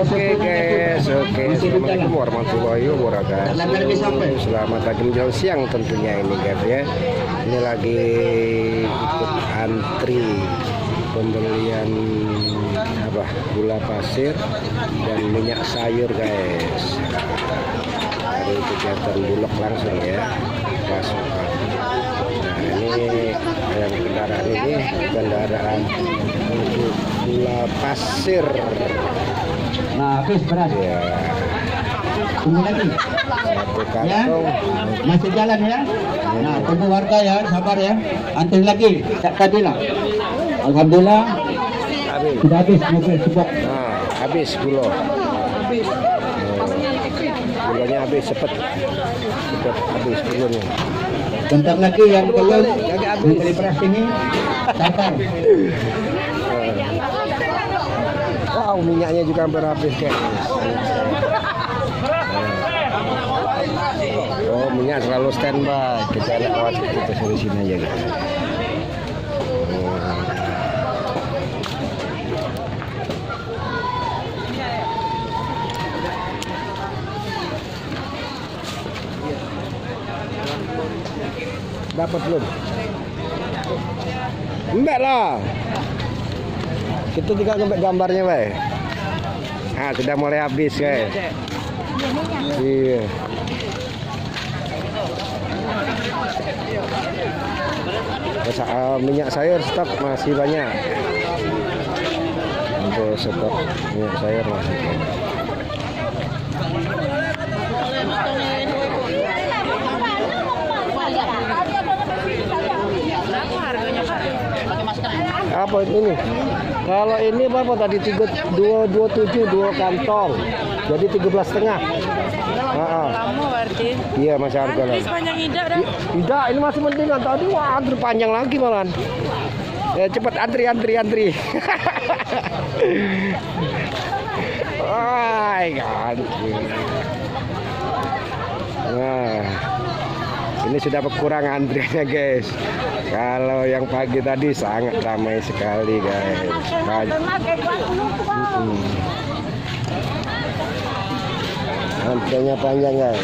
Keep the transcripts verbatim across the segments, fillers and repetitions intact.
Oke guys, oke, assalamualaikum warahmatullahi wabarakatuh. Selamat pagi menjelang siang tentunya ini guys ya. Ini lagi ikut antri pembelian apa, gula pasir dan minyak sayur guys. Hari kegiatan bulog langsung ya, pasokan. Nah, ini yang kendaraan ini kendaraan untuk gula pasir. Nah, habis beras. Ya. Tunggu lagi. Satu ya, kantong. Masih jalan ya. Nah, tunggu warga ya, sabar ya. Antri lagi. Tak tadi lah. Alhamdulillah. Habis. Sudah habis mobil sebok. Nah, habis gula. Gulanya habis cepet. Cepet habis gulanya. Bentar lagi yang belum membeli beras ini, sabar. Wow, minyaknya juga hampir habis, guys. Oh, minyak selalu standby. Kita nak lewat kita sini, sini aja, guys. Dapat belum? Embek lah. Kita tinggal ngambil gambarnya bae. Ah, sudah mulai habis, guys. Iya. Terus, ah, minyak sayur stok masih banyak. Untuk stok minyak sayur masih banyak. Apa ini? Kalau ini berapa tadi? Tiga, dua, dua tujuh, dua kantong. Jadi tiga belas setengah. Heeh. Lama berarti. Iya, masih harga. Antri lah sepanjang idak dah. I-, idak, ini masih mendingan. Tadi, wah, antri panjang lagi malahan. Eh, cepat antri, antri, antri. Wah, antri. Nah, ini sudah berkurang antriannya, guys. Kalau yang pagi tadi sangat ramai sekali, guys. Banyak. Mm-mm. Antriannya panjang, guys.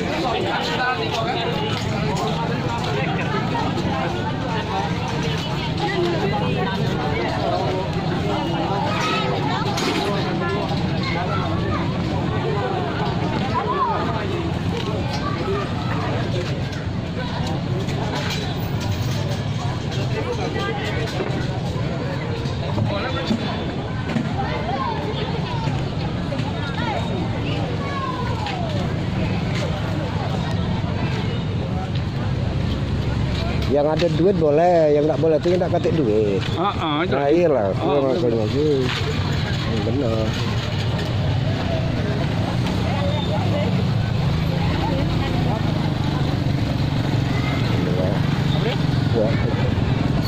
Yang ada duit boleh, yang tak boleh tu yang tak katik duit. Ah, ah, itu. Nah, iyalah, itu maksudnya tu. Benar. Wah,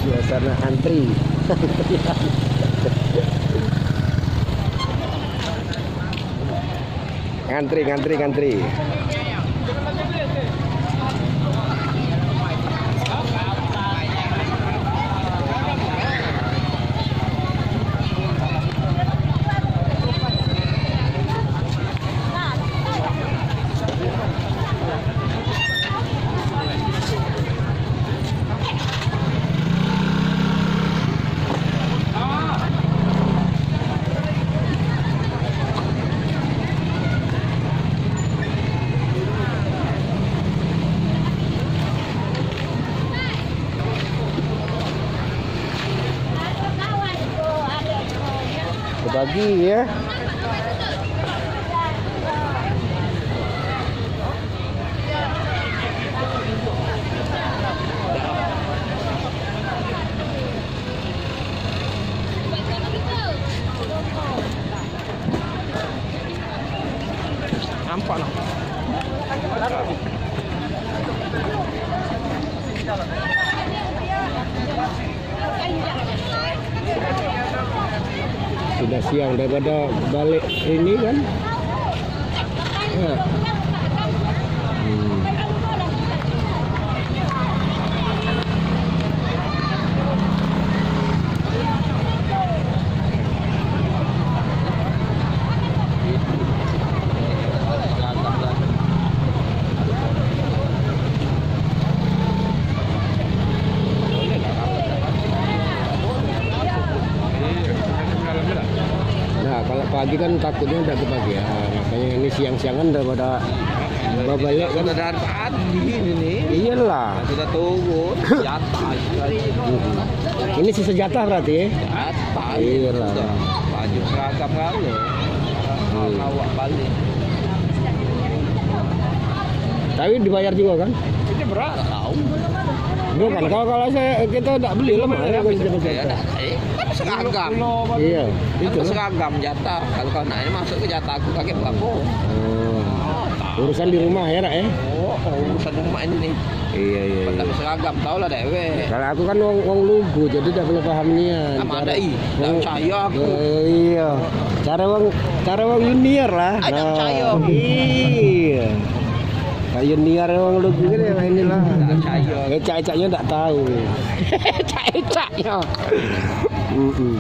suasana antri. Ngantri, ngantri, ngantri. Bagi ya. Nampak lah. Sudah siang daripada balik ini kan. Ya. Hmm. Kan takutnya dak kebagian, makanya ini siang-siangan daripada babalik kan. Sudah dari pagi ini nih. Iyalah. Sudah turun, jatah. Ini sisa jatah berarti ya? Jatah. Iyalah. Sudah. Baju seragam kalau. Hmm. Bawa balik. Tapi dibayar juga kan? Ini berat. Tahu. Bukan, kalau, kalau saya, kita dak beli lah, mahal kan. Ya, dah. Eh, kan seragam. Iya, kan itu. Seragam jatah. Kalau kau nak ini masuk ke jatah aku, kagek berapa? Oh. Urusan di rumah ya, Rak, ya? Oh, oh, urusan rumah ini nih. Iya, iya, iya. Tapi seragam, tau lah dewek. Kalau aku kan wong, wong lugu, jadi dak boleh paham nian. Sama ada i, dak percaya aku. Eh, iya. Cara wong, cara wong junior lah. Ada percaya aku. Iya. Kayak niar wong lugu kan ya, ini lah. Ecak-ecaknya ndak tahu. Ecak-ecaknya. Mm-mm.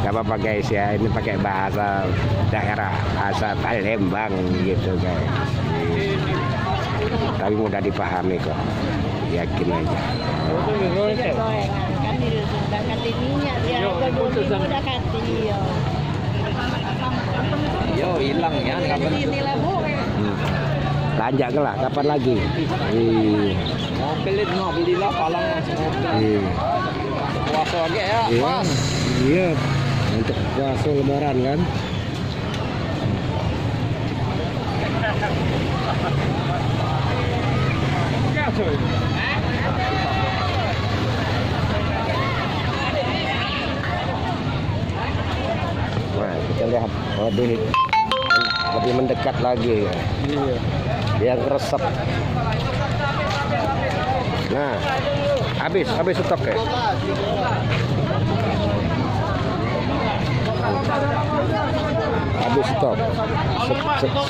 Gak apa-apa guys ya, ini pakai bahasa daerah, bahasa Palembang gitu guys. Tapi mudah dipahami kok, yakin aja. Kan di, udah kati minyak, dia harga dua ribu udah kati, ya. Yo, hilang ya, kapan? Hmm. Lanjak ke lah, kapan lagi? Iya. Mobil itu, mobil lah, palang. Iya. Puasa lagi ya, iya, pas. Iya. Untuk puasa lebaran kan. Nah, kita lihat lebih, lebih mendekat lagi ya. Iya. Biar ngeresep. Nah, habis, habis stok ya. Habis stok. Stok, stok.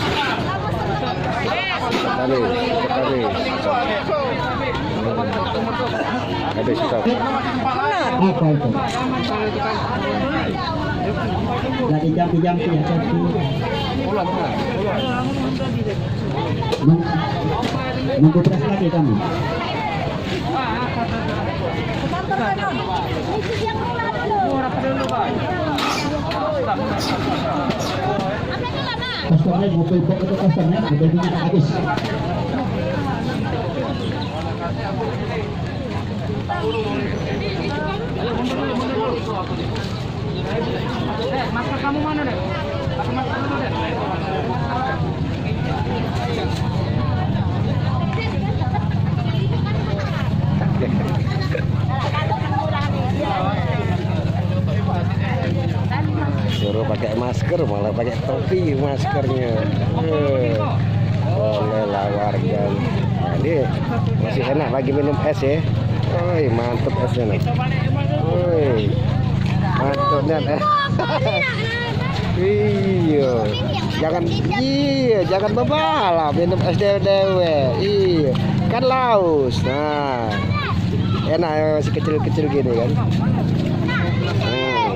Tadi, tadi. Habis stok. Apa itu? Lagi jam-jam ya, jam. Nung-, nunggu beras lagi kamu. Kosongnya mobil box itu kosongnya, mobil minyak habis. Eh, masker kamu mana, Dek? Pakai masker dulu, Dek. Suruh pakai masker, malah pakai topi maskernya. Eh, boleh lah warga. Nah, ini masih enak lagi minum es ya. Oi, mantep esnya nih. Oi, mantep nian es. Iya. Jangan, iya, jangan bebalap, minum es dewek-dewek. Iya. Kan laus. Nah. Enak ya, masih kecil-kecil gini kan. Hmm.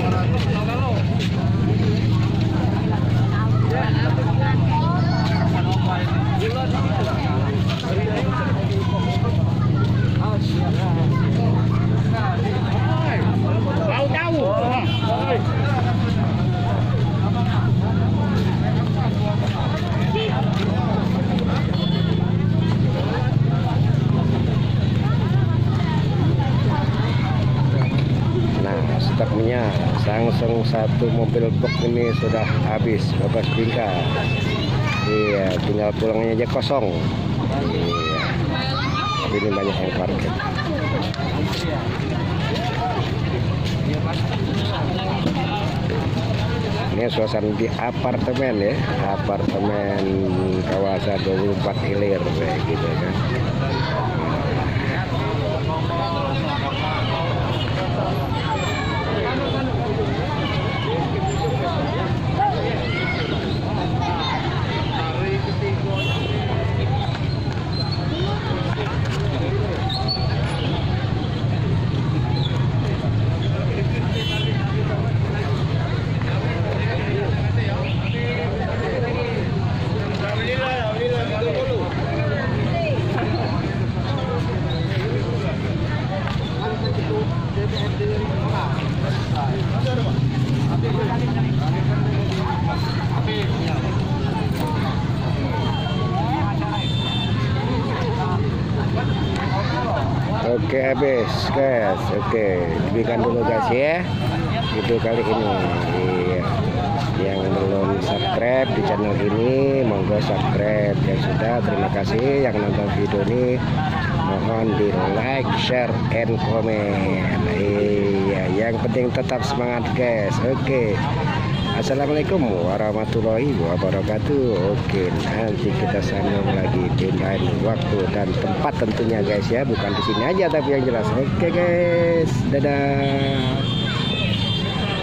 Nah, stoknya langsung satu mobil box ini sudah habis, babas bingkas. Iya, tinggal pulangnya aja kosong. Iya. Tapi ini banyak yang parkir. Ini suasana di apartemen ya, apartemen kawasan dua puluh empat Ilir kayak gitu kan. Oke, habis, guys. Oke, demikian dulu, guys, ya. Video kali ini. Iya. Yang belum subscribe di channel ini, monggo subscribe. Yang sudah, terima kasih. Yang nonton video ini, mohon di like, share, and comment. Iya, yang penting tetap semangat, guys. Oke. Assalamualaikum warahmatullahi wabarakatuh. Oke, nanti kita sambung lagi di lain waktu dan tempat tentunya, guys, ya. Bukan di sini aja, tapi yang jelas. Oke, guys. Dadah.